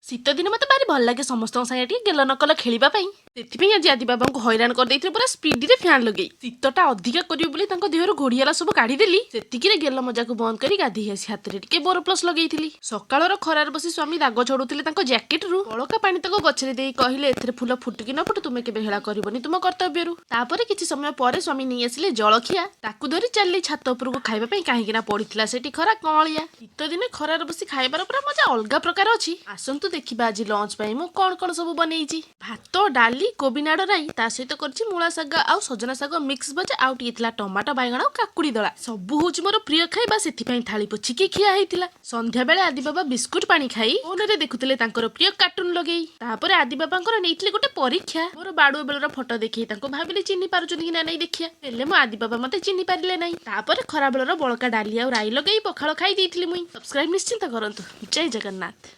ଶୀତ ଦିନ ମତେ ଭାରି ଭଲ ଲାଗେ ସମସ୍ତଙ୍କ ସାଙ୍ଗେ ଟିକେ ଗେଲ ନକଲ ଖେଳିବା ପାଇଁ। ସେଥିପାଇଁ ଆଜି ଆଦି ବାବାଙ୍କୁ ହଇରାଣ କରିଦେଇଥିଲେ ପୁରା ସ୍ପିଡରେ ଫ୍ୟାନ୍ ଲଗେଇ। ଶୀତଟା ଅଧିକା କରିବ ବୋଲି ତାଙ୍କ ଦେହରୁ ଘୋଡ଼ିଆଲା ସବୁ କାଢିଦେଲି। ସେତିକିରେ ଗେଲ ମଜାକୁ ବନ୍ଦ କରି ଗାଧେଇ ଆସି ହାତରେ ଟିକେ ବୋରୋପ୍ଲସ ଲଗେଇଥିଲି। ସକାଳର ଖରାରେ ବସି ସ୍ୱାମୀ ଦାଗ ଛଡୁଥିଲେ ତାଙ୍କ ଜ୍ୟାକେଟରୁ। ବଳକା ପାଣି ତାଙ୍କ ଗଛରେ ଦେଇ କହିଲେ, ଏଥିରେ ଫୁଲ ଫୁଟୁ କି ନ ଫୁଟୁ, ତୁମେ କେବେ ହେଳା କରିବନି ତୁମ କର୍ତ୍ତବ୍ୟରୁ। ତାପରେ କିଛି ସମୟ ପରେ ସ୍ୱାମୀ ନେଇ ଆସିଲେ ଜଳଖିଆ। ତାକୁ ଧରି ଚାଲିଲି ଛାତ ଉପରକୁ ଖାଇବା ପାଇଁ, କାହିଁକି ନା ପଡିଥିଲା ସେଠି ଖରା କଅଁଳିଆ। ଶୀତ ଦିନେ ଖରାରେ ବସି ଖାଇବାର ପୁରା ମଜା ଅଲଗା ପ୍ରକାର ଅଛି। ଆସନ୍ତୁ ଦେଖିବା ଆଜି ଲଞ୍ଚ ପାଇଁ ମୁଁ କଣ କଣ ସବୁ ବନେଇଛି। ଭାତ, ଡାଲି, କୋବି ନାଡ଼ ରାଇ, ତା ସହିତ କରିଛି ମୂଳା ଶାଗ ଆଉ ସଜନା ଶାଗ ମିକ୍ସ ଭଜା, ଆଉ ଟିକେ ଥିଲା ଟମାଟୋ, ବାଇଗଣ ଆଉ କାକୁଡ଼ି ଦଳା। ସବୁ ହଉଛି ମୋର ପ୍ରିୟ ଖାଇବା, ସେଥିପାଇଁ ଥାଳି ପୋଛିକି ଖିଆ ହେଇଥିଲା। ସନ୍ଧ୍ୟା ବେଳେ ଆଦି ବାବା ବିସ୍କୁଟ ପାଣି ଖାଇ ଫୋନରେ ଦେଖୁଥିଲେ ତାଙ୍କର ପ୍ରିୟ କାର୍ଟୁନ ଲଗେଇ। ତାପରେ ଆଦି ବାବାଙ୍କର ନେଇଥିଲେ ଗୋଟେ ପରୀକ୍ଷା। ମୋର ବାଡୁଆ ବେଳର ଫଟୋ ଦେଖେଇ ତାଙ୍କୁ ଭାବିଲି ଚିହ୍ନି ପାରୁଛନ୍ତି କି ନା ନାଇଁ ଦେଖିବା। ହେଲେ ମୋ ଆଦି ବାବା ମତେ ଚିହ୍ନି ପାରିଲେ ନାହିଁ। ତାପରେ ଖରାବେଳର ବଳକା ଡାଲି ଆଉ ରାଇ ଲଗେଇ ପଖାଳ ଖାଇ ଦେଇଥିଲି ମୁଇଁ। ସବସ୍କ୍ରାଇବ ନିଶ୍ଚିନ୍ତ କରନ୍ତୁ। ଜୟ ଜଗନ୍ନାଥ।